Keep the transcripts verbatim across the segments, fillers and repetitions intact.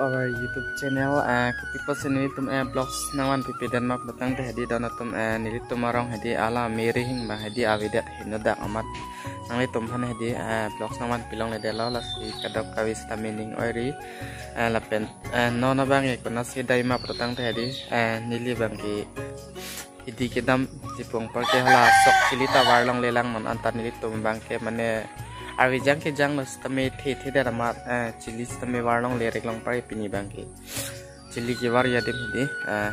Our YouTube channel, ah, kopi pusi nelitum, eh, vlogs nangvanpipe dam ma pulotangte hedi don atum, eh, nelitum arong hedi hala Mary Hing abang hedi avedet henodak amat nanglitum aphan hedi, eh, vlogs nangvanpi longledetlo, lasi kadokave seta meaning oiri, eh, lapen, eh, non abang ke konatsi dai ma pulotangte hedi, eh, neli abang ke hidi kedamji pu anparke hala sok chili ta var longlelang, non anta nelitum abang ke mane arve jang kejang lo sitame the the der amat, eh, chili sitame var longle rek long pare pini abang ke. Chili kevar adim hidi, eh,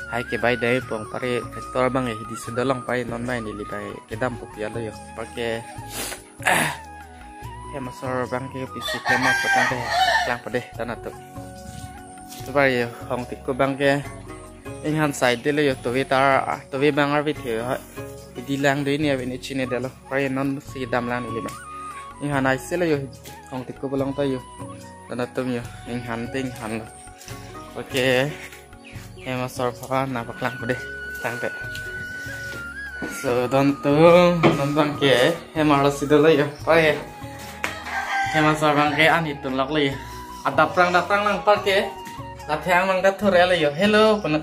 hai kebai dai pu anparke tractor abang ke hidi sudo long pare, non abang neli abang ke kedam pu pialo yo. Anparke hem asor abang ke pisi klem ma pulotangte klangpo dei don atum. Tubar yo Hongtiko abang ke inghan side lo yo, tove ta, tove abang arve the ho. Hidi lang do ini ave ne chinedetlo. Pare nonsi damlang neli abang. Inghan aise lo yo Hongtiko along ta yo. Don atum yo, inghan te inghan lo. Okay. Hem asor aphan nangpaklangpo dei tangte. So don atum, non abang ke hem arlo si dolo yo. Pare hem asor abang ke an itum lok lo yo. Adap prang dap prang lang anparke. La Theng abang ta thur-et lo yo. Hello punoi.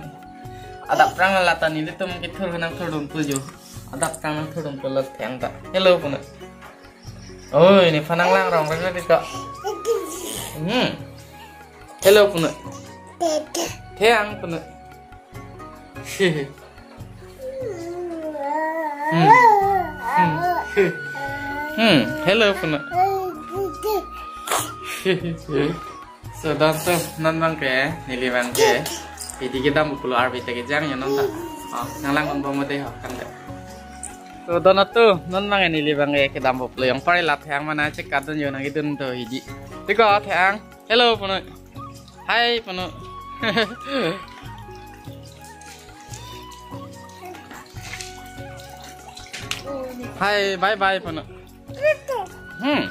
Adap prang la ta nelitum kethur nangthurdun pu yo. Adap prang nangthurdun pu La Theng ta. Hello punoi. Oi, nephan nanglang rong reng na di ko. Hmm. Hello punoi. Theng punoi. Hmm. Hmm. Hmm. Hello punoi. So don atum, non abang ke neli abang ke hidi kedam pulo, arve ta kejang yo non ta. Oh, nanglangdun bom dei ho tangte. So don atum, non abang ke neli abang ke kedam pulo yo. Anparke La Theng mana chekadun yo, nangkedun do hidi. Tiko Theng. Hello punoi. Hi punoi. Hi, bye bye punoi. Hmm.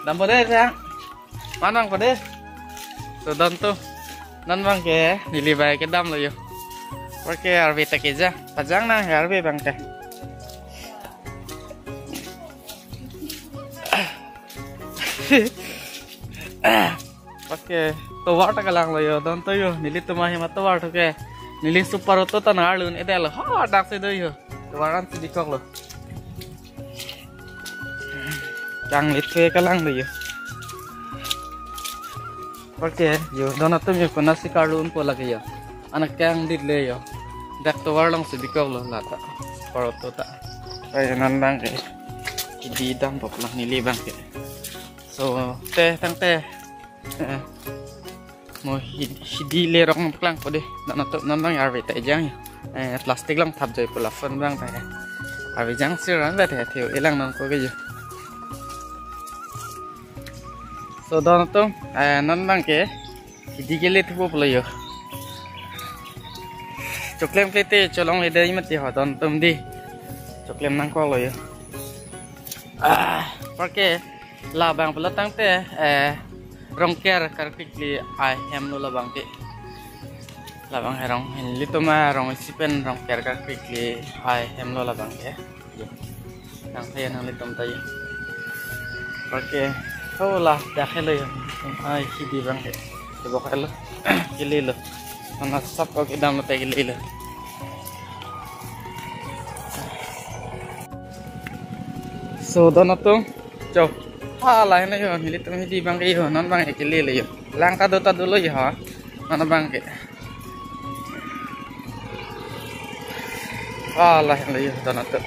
Dampo dei Theng. Manang po dei. So don atum, non abang ke neli abang ke kedam lo yo. Anparke arve ta kejang. Pajang nang arve abang ke. Okay, tovar ta kelang lo yo don atum yo. Nelitum ahem atovar thu ke. Neli Super Auto ta nangarlun-edetlo. Ha, daksi do yo. Tovar ansi bikoklo. Kanglit thu kelang lo yo. Okay yo, don atum yo, konatsi karlun po lake yo. Anak kanglit le yo. Dak tovar alongsi bikoklo la ta. Super Auto ta. Ai non abang ke. Hidi dampo lang neli abang ke. So, te tangte. Eh, mo hi-, hidi le rong paklangpo dei. Don atum, non abang arve ta kejang yo. Eh, plastic along thap joi pu la phone abang ta. Arve jang sir an ta the, the-o-e lang non ko ke yo. So don atum, eh, non abang ke hidi kele thupo pulo yo. Choklem ke te cholongle dei mati ho don atum dei. Choklem nangkoklo yo. Ah, anparke labang pulotangte, eh, Rongker karklikli ahem lo labang ke. Labang herong, nelitum arong isi pen Rongker karklikli ahem lo labang ke. Yo. Nang saya nanglitum ta yo. Anparke, oh la, dak helo yo. Ai, hidi abang ke. Tebok helo. Kelelo. Mana sap ko kedam lo te kelelo. So don atum. Cho. Hala hena yo, nelitum hidi abang ke yo, non abang ke kelelo yo. Lang ta do ta dolo yo ha. Non abang ke. Hala hena yo, don atum.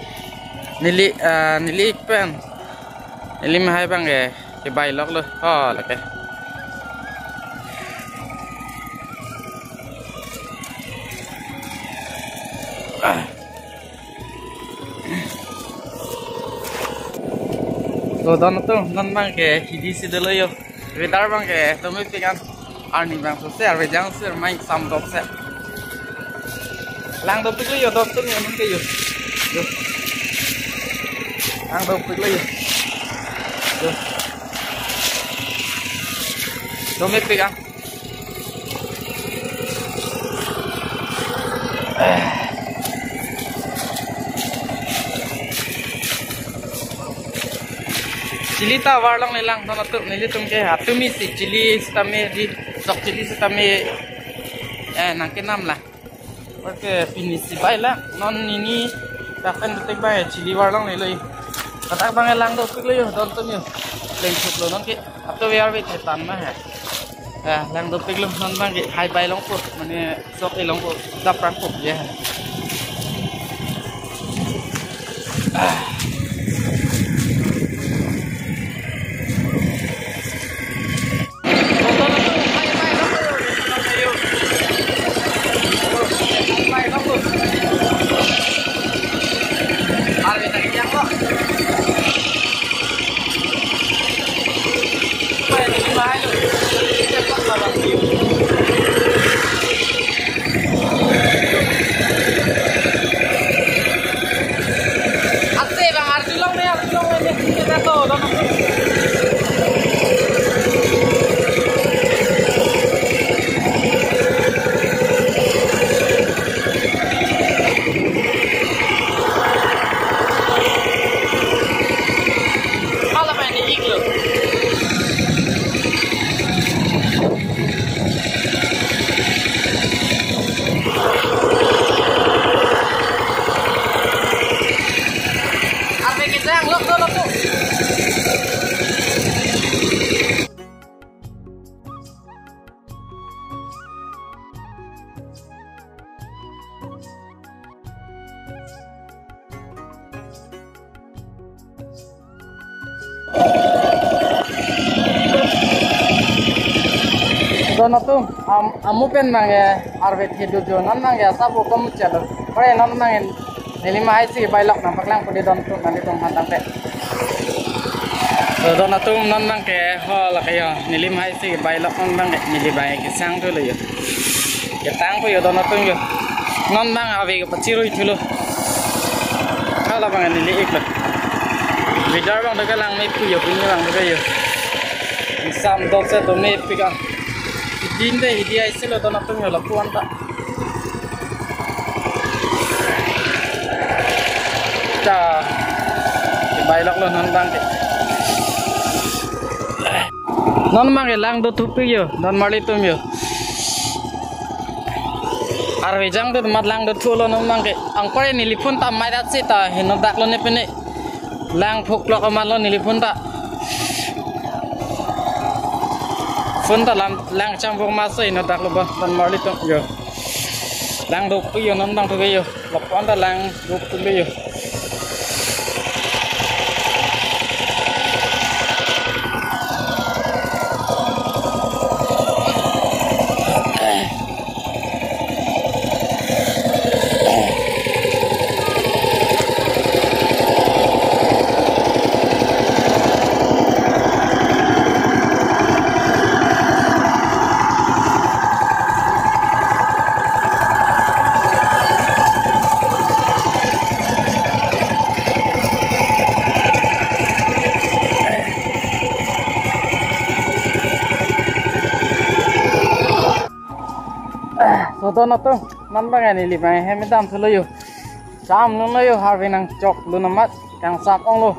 Neli, ah, neli pen. Neli mahai abang ke, kebai loklo. Hala ke. Ah. So don atum, non abang ke hidi si dolo yo. Weather abang ke tumi pikan. Arni abang so se arve jang sir mai sam dok se. Lang dopiklo yo, don atum yo, non ke yo. Yo. Lang dopiklo yo. Yo. Tumi pikan. Chili Kita warlong lelang don atum, nelitum ke atum isi chili sitame di, sok chili sitame, eh, nangkenam lang. Oke, pini si bai lang. Non neli lapen betek bai chili warlong lelo. Katak bang lang dopiklo yo, don atum yo. Leng thuklo non ke. Ato biar bit hetan mah ya. Eh, lang dopiklo non bang ke. Hai bai longpo, mane sok e longpo, daprangpo ya. Ase bang, arjulong me, arjulong me, me, me, to, to, to. Hala pa ni iklo. Arve kejang, lok do, lok do. Don atum, am-, amu pen bang ke arve thedu jo, non bang ke asap ukom chalo. Pare non bang ke neli mahai si bai lok nangpaklang pudi don atum, nanglitum aphan tangte. So, don atum, non bang ke ho lake yo, neli mahai si bai lok, non bang ke neli bai kesang thulo yo. Ketang po yo don atum yo. Non bang ave kepachirui thulo. Hala bang neli iklo. Bidar bang doke lang me pu yo, pini bang doke yo. Sam dok se do me pika. Din de hidi ai selo don atum yo lapu anta. Ta. Bai lok lo non bang ke. Non bang ke lang do thupik yo, don marli atum yo. Arve jang do mat lang do thulo non bang ke. Angkore neli phone ta mai dat si ta heno dak lo ne pene. Lang phuk lok amat lo neli phone ta. Phone ta lam lang cham phuk mas heno dak lo ba don marli atum yo. Lang dopik yo non bang thuke yo. Lapu anta lang dopik yo. So don atum, non bang neli bang hem dam thulo yo. Sam nung lo yo, arve nangchoklo namat, kangsam ong lo.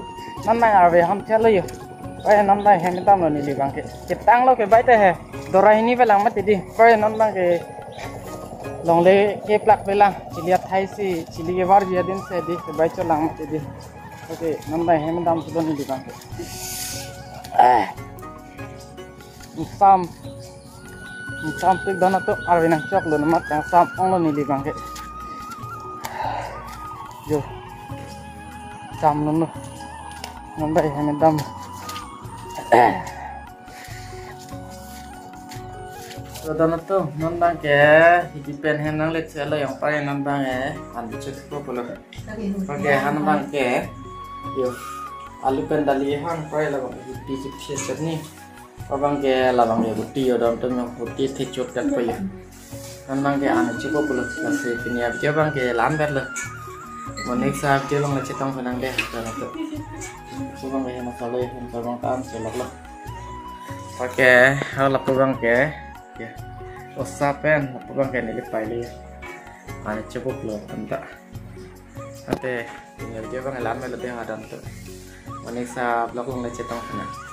Non bang arve ham chalo yo. Oi, non bang hem dam lo neli bang ke. Ketang lo ke bai te he. Dora hini pe lang mati di. Oi, non bang ke longle keplak pe lang. Chili athai si, chili kevarji adin si di. Ke bai cho lang mati di. Oke, non bang hem dam thulo neli bang ke. Eh. Sam. Sam tik don atum, arve nangchoklo namat kangsam ong lo neli bang ke. Yo. Sam nung lo. Non bang hem dam. So don atum, non bang ke hidi pen hem nanglet si alo yang pare non bang ke. An chek po pulo. Oke, han bang ke. Yo. Alu pen dali han pare lo bang. Hidi chip chip ni. Abang ke labang ke buti yo don atum, yang buti thechok dak po yo. Non bang ke an chek po pulo, lasi pini a-video bang ke la-an ber lo. Mo next a-video along le chetong penang de, don atum. Lapu bang ke hena salo ya, hena bang tan chelok lo. Oke, ho lapu bang ke. Ya. Osa pen, lapu bang ke neli pai le ya. An chek po pulo, anta. Ate, tinggal ke bang alam melo deh adon tu. Manik sa vlog along le chetong kena.